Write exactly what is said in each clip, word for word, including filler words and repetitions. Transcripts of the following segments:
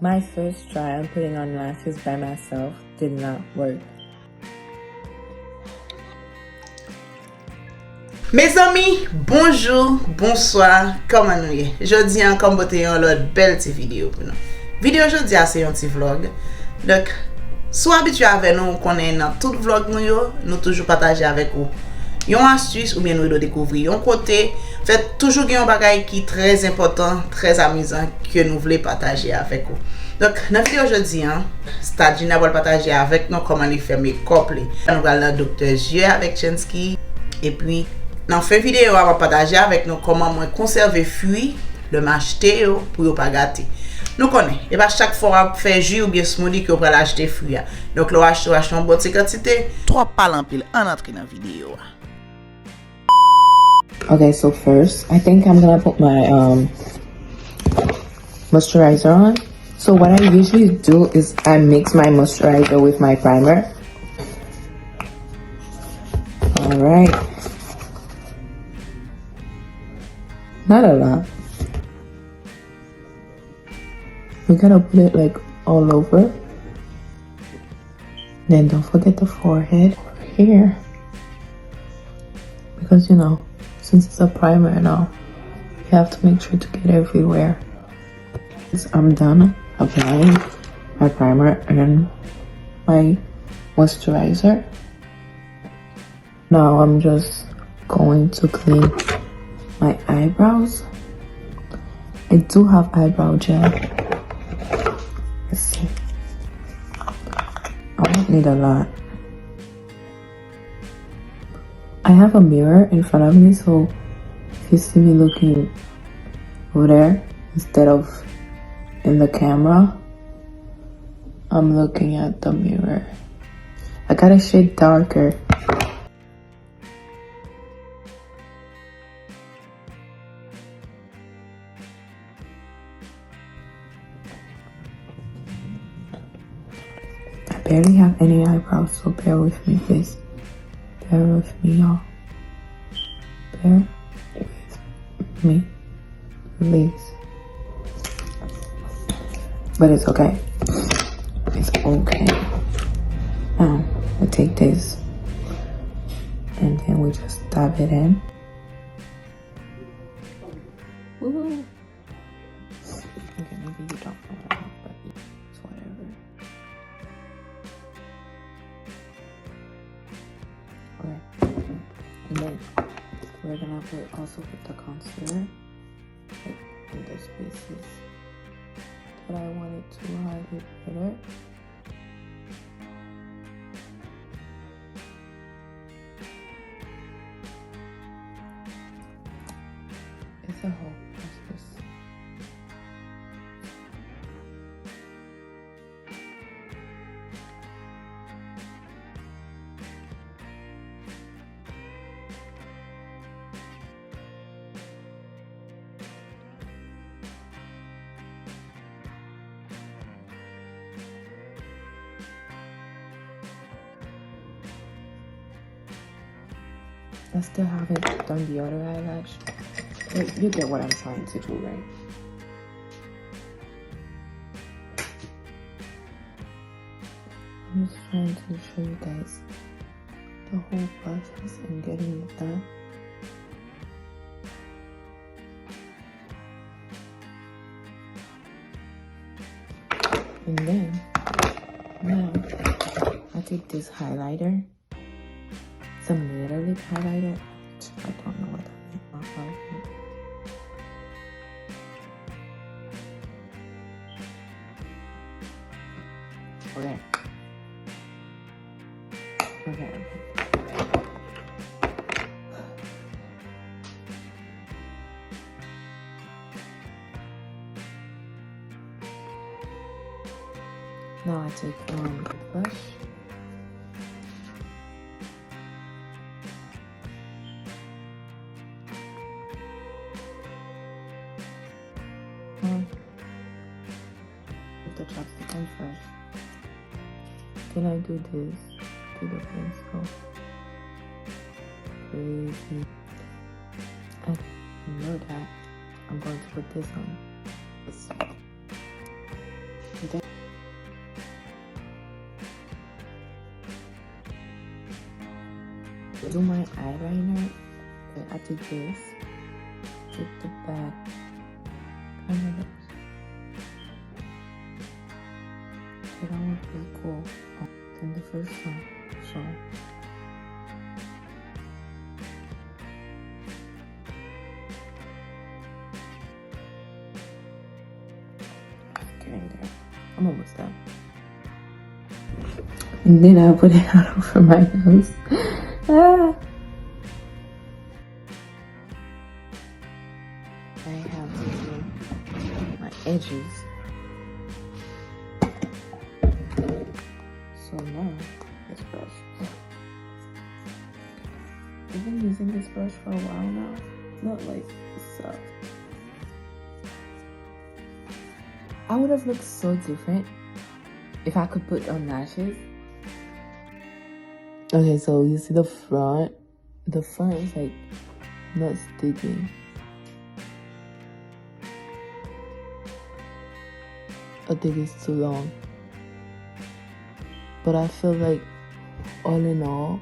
My first try on putting on lashes by myself did not work. Mezanmi, bonjou, bonswa, kòman nou ye? Jodi a ankò m pote yon lòt bèl ti videyo pou nou. Videyo jodi a se yon ti vlog. Donk, si w abitye avè nou, ou konnen nan tout vlog nou yo, nou toujou pataje avèk ou yon astis oubyen nou ede w dekouvri yon kote. Fè toujou gen yon bagay ki trè enpòtan, trè amizan ke nou vle pataje avèk ou. Donk, nan videyo jodi a, Stadjina pral pataje avèk nou kòman li fè makeup li. Nou pral nan doktè zye avèk Chensky. Epi, nan fen videyo a, m ap pataje avèk nou kòman mwen konsève fwi lè m achte yo pou yo pa gate. Nou konnen, e pa chak fwa w ap fè ji oubyen smoothie ke w pral achte fwi a. Donk, lè w achte, w achte yon bon ti kantite. Twòp pale anpil, ann antre nan videyo a. Okay, so first, I think I'm gonna put my um, moisturizer on. So what I usually do is I mix my moisturizer with my primer. All right. Not a lot. We gotta put it like all over. Then don't forget the forehead over here. Because, you know, since it's a primer and all, you have to make sure to get everywhere. So I'm done applying my primer and my moisturizer. Now I'm just going to clean my eyebrows. I do have eyebrow gel. Let's see. I don't need a lot. I have a mirror in front of me, so if you see me looking over there instead of in the camera, I'm looking at the mirror. I got a shade darker. I barely have any eyebrows, so bear with me, please. Bear with me, y'all. Bear with me, please. But it's okay. It's okay. Now, we take this and then we just dab it in. Woo! Okay, maybe you don't know what I want, but it's whatever. Okay. And then we're gonna put, also put the concealer, like, in the spaces that I wanted to highlight better. It's a whole process. I still haven't done the other eyelash. But you get what I'm trying to do, right? I'm just trying to show you guys the whole process and getting it done. And then, now, I take this highlighter, some Metallic highlighter. I don't know what that means. Okay. Okay. Now I take, um, a brush. Um, Put the chopstick on first. Then I do this to the pencil. Crazy. And you know that I'm going to put this on. This. Do my eyeliner, but I did this. Did the back. Kind of. It almost look cool. Then the first one. So. Getting there. I'm almost done. And then I put it all over my nose. Ah. I have to do my edges. So now, this brush. I've been using this brush for a while now. It's not like, it sucks. I would have looked so different if I could put on lashes. Okay, so you see the front. The front is like not sticking. I think it's too long. But I feel like all in all,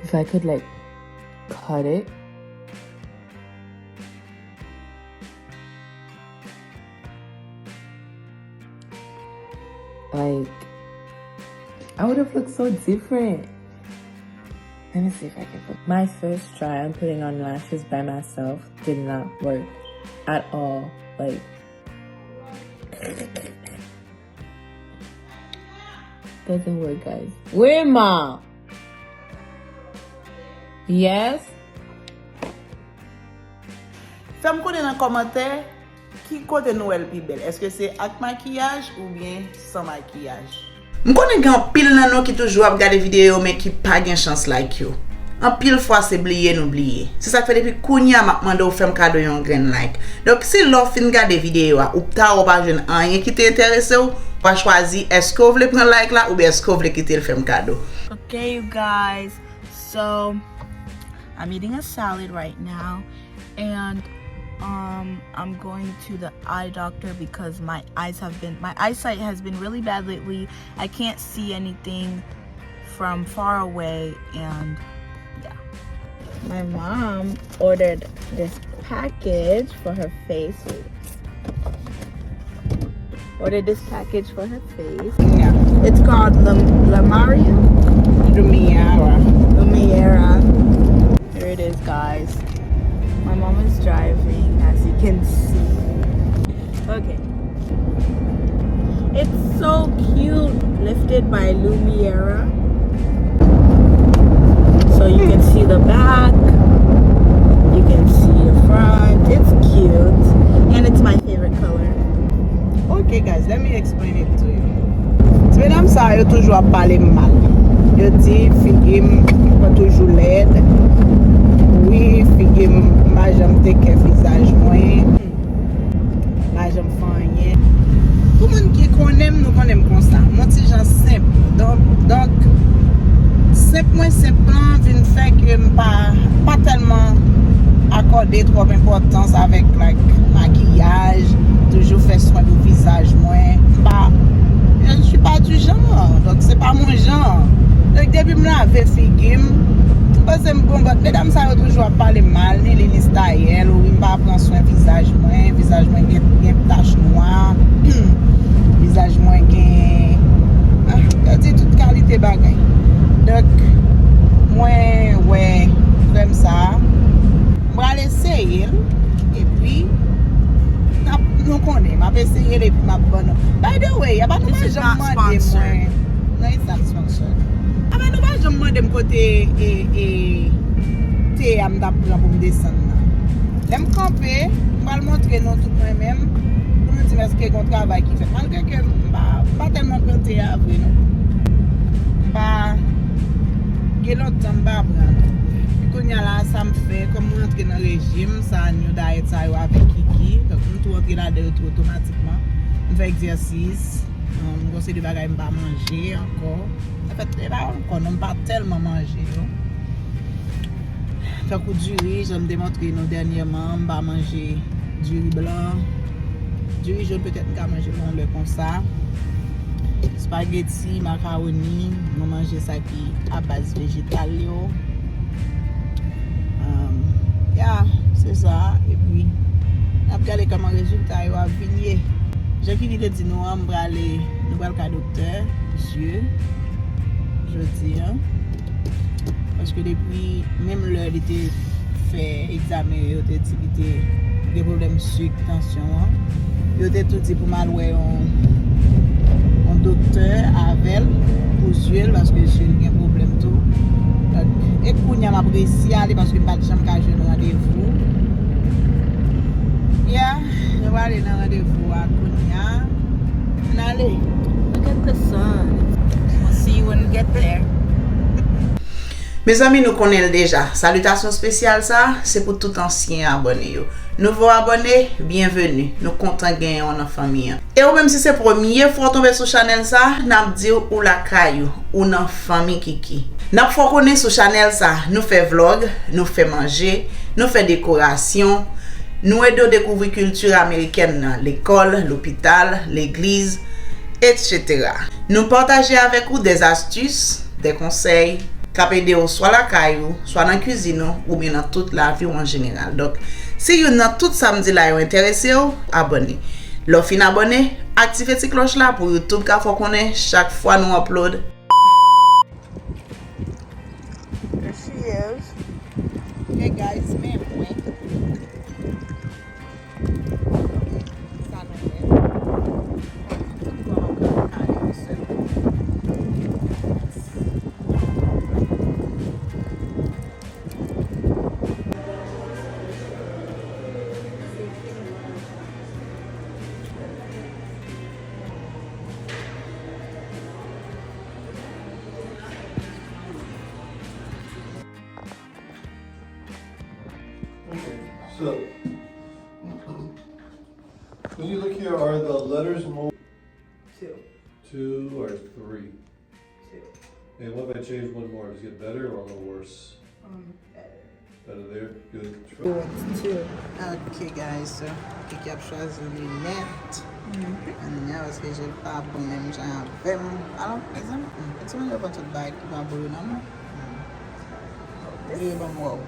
if I could like cut it, like, I would have looked so different. Let me see if I can put my first try on putting on lashes by myself did not work at all. Like, doesn't work, guys. Where ma? Yes. Fè m konnen nan kòmantè ki kote nou wè l pi bèl. Èske se ak makiyaj oubyen san makiyaj? M konnen gen anpil nan nou ki toujou ap gade videyo men ki pa gen chans like yo. Anpil fwa se bliye nou bliye. Se sa k fè depi kounye a m ap mande w fè m kado yon grenn like. Donk si lè w fin gade videyo a ou ta wè w pa jwenn anyen ki te enterese w, w a chwazi èske w vle pran like la oubyen èske w vle kite l fè m kado. Okay, you guys. So, I'm eating a salad right now, and um, I'm going to the eye doctor because my eyes have been, my eyesight has been really bad lately. I can't see anything from far away, and yeah. My mom ordered this package for her face. Ordered this package for her face. Yeah. It's called Lum- Lumaria? Lumiera. Lumiera. Here it is, guys. My mom is driving, as you can see. Okay. It's so cute. Lifted by Lumiera. So you can see the back, you can see the front. It's cute, and it's my favorite color. Okay, guys, let me explain it to you. Ti medam sa yo toujou ap pale m mal. Yo di figi m pa toujou lèd. Wi, figi m pa janm take care vizaj mwen. Pa janm fè anyen. Pou moun ki konnen m, nou konnen m konsa. M yon ti jan senp. Donk, donk, senp mwen senp lan vin fè ke m pa, pa tèlman akòde twòp enpòtans avèk, like, makiyaj, toujou fè swen pou vizaj mwen. M pa, je ne suis pas du genre. Donk, se pa mon jan. Donk, depi m lave figi m, m panse m bon, but medam sa yo toujou ap pale m mal, ni Lilis Tayèl, ou wi m pa pran swen vizaj mwen, vizaj mwen gen, gen tach nwa, vizaj mwen gen, ah, yo di tout kalite bagay. Donk, mwen wè krèm sa a, m pral eseye l, epi n ap, nou konnen, m ap eseye l epi m ap ban nou. By the way, apa nou pa janm mande mwen. No, it's not sponsored. Apa nou pa janm mande m kote e, e, te a m t ap pran pou m desann nan. Lè m kanpe, m pral montre nou tout mwen menm, pou nou di m èske gen yon travay ki fèt. Malgre ke m pa, m pa tèlman pran te a vre non. M pa gen lontan m pa pran. Epi kounye a la, sa m fè, kòm mwen antre nan rejim, sa new diet sa yo avèk Kiki, donk m tou antre ladan yo tou otomatikman. M fè egzèsis. Um, gon seri de bagay m pa manje ankò. Anfèt, e pa ankò non, m pa tèlman manje yo. Tankou diri, jan m te montre nou dènyèman, m pa manje diri blan. Diri jòn, petèt m ka manje l yon lè konsa. Espageti, makawoni, mwen manje sa ki a baz vejetal yo. Um, ya, se sa. Epi, n ap gade kòman rezilta yo ap vin ye. Jan Kiki te di nou an, m prale, nou pral ka doktè zye jodi an. Paske depi menm lè li te fè egzamen yo, yo te di li te gen pwoblèm sik, tansyon an. Yo te tou di pou m al wè yon, yon doktè avè l pou zye l, paske zye l gen pwoblèm tou. Donk, e kounye a m ap resi ale paske m pa t janm ka jwenn randevou. Yeah, nou prale nan randevou a kounye a. N ale. Look at the sun. We'll see you when we get there. Mezanmi, nou konnen l deja. Salitasyon espesyal sa, se pou tout ansyen abòne yo. Nouvo abòne, byenveni. Nou kontan genyen w nan fanmi an. E ou menm, si se premye fwa w tonbe sou chanèl sa, n ap di w ou lakay ou, ou nan fanmi Kiki. N ap fè w konnen sou chanèl sa, nou fè vlòg, nou fè manje, nou fè dekorasyon, nou ede w dekouvri kilti amerikèn nan, lekòl, lopital, legliz, etsetera. Nou pataje avèk ou des astuces, des conseils k ap ede w swa lakay ou, swa nan kizin ou, oubyen nan tout lavi w an jeneral. Donk, si youn nan tout sa m di la yo enterese w, abòne. Lè w fin abòne, aktive ti klòch la pou YouTube ka fè w konnen chak fwa nou upload. There she is. Hey guys, men mwen. Sa nou wè. Tout kò m ap kale yon sèl kou. Okay, so when you look here, are the letters more? Two. Two or three? Two. And what if I change one more? Does it get better or worse? Um, better. Better there? Good. Try. Two. Ok, guys, so, Kiki ap chwazi linèt. Mhm. Kounye a, paske je l pa bon menm jan avè m. Alò, mezanmi, hmm, ti mwen yo pran tout bagay ki pa bon yo nan men. Hmm. Veye ban m wè w.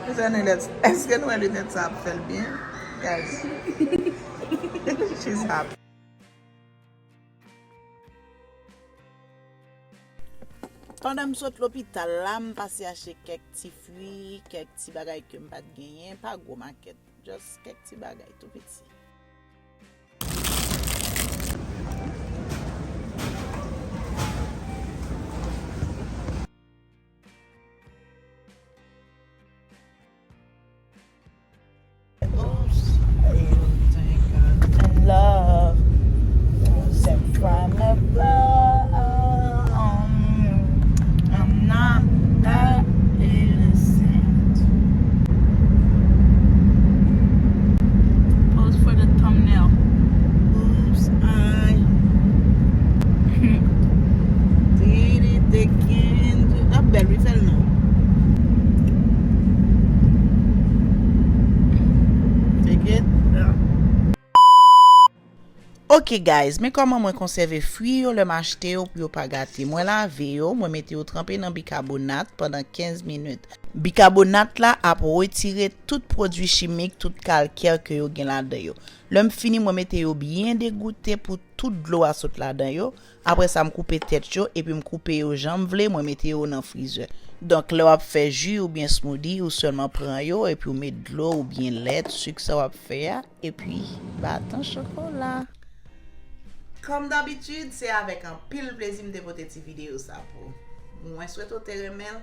Mezanmi, let's, èske nou wè linèt sa ap fè l byen? Guys, she's happy. Pandan m sot lopital la, m pase achte kèk ti fwi, kèk ti bagay ke m pa t genyen, pa gwo makèt, just kèk ti bagay tou piti. Oops. And love sent from above. I'm not that innocent. Pose for the thumbnail. Oops, I did it again. Ap bèl wi, fè l non. Take it. Ok guys, men kòman mwen konsève fwi yo lè m achte yo pou yo pa gate. Mwen lave yo, mwen mete yo tranpe nan bikabonat pandan kenz minit. Bikabonat la ap retire tout pwodui chimik, tout kalkè ke yo gen ladan yo. Lè m fini, mwen mete yo byen degoute pou tout dlo a sot ladan yo. Apre sa, m koupe tèt yo, epi m koupe yo jan m vle, mwen mete yo nan frizè. Donk, lè w ap fè ji oubyen smoothie, ou sèlman pran yo, epi w met dlo oubyen lèt, sik sa w ap fè a, epi batan chokola. Kòm dabitid, se avèk anpil plezi m te pote ti videyo sa pou ou. Mwen swete w te renmen l,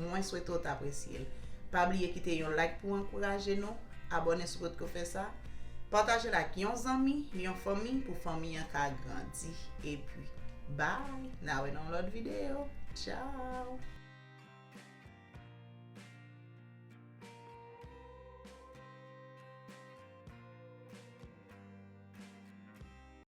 mwen swete w t apresye l. Pa bliye kite yon like pou w ankouraje nou, abòne si w potko fè sa, pataje l ak yon zanmi, yon fanmi pou fanmi an ka grandi. Epi, bye, n a wè nan yon lòt videyo. Tchao!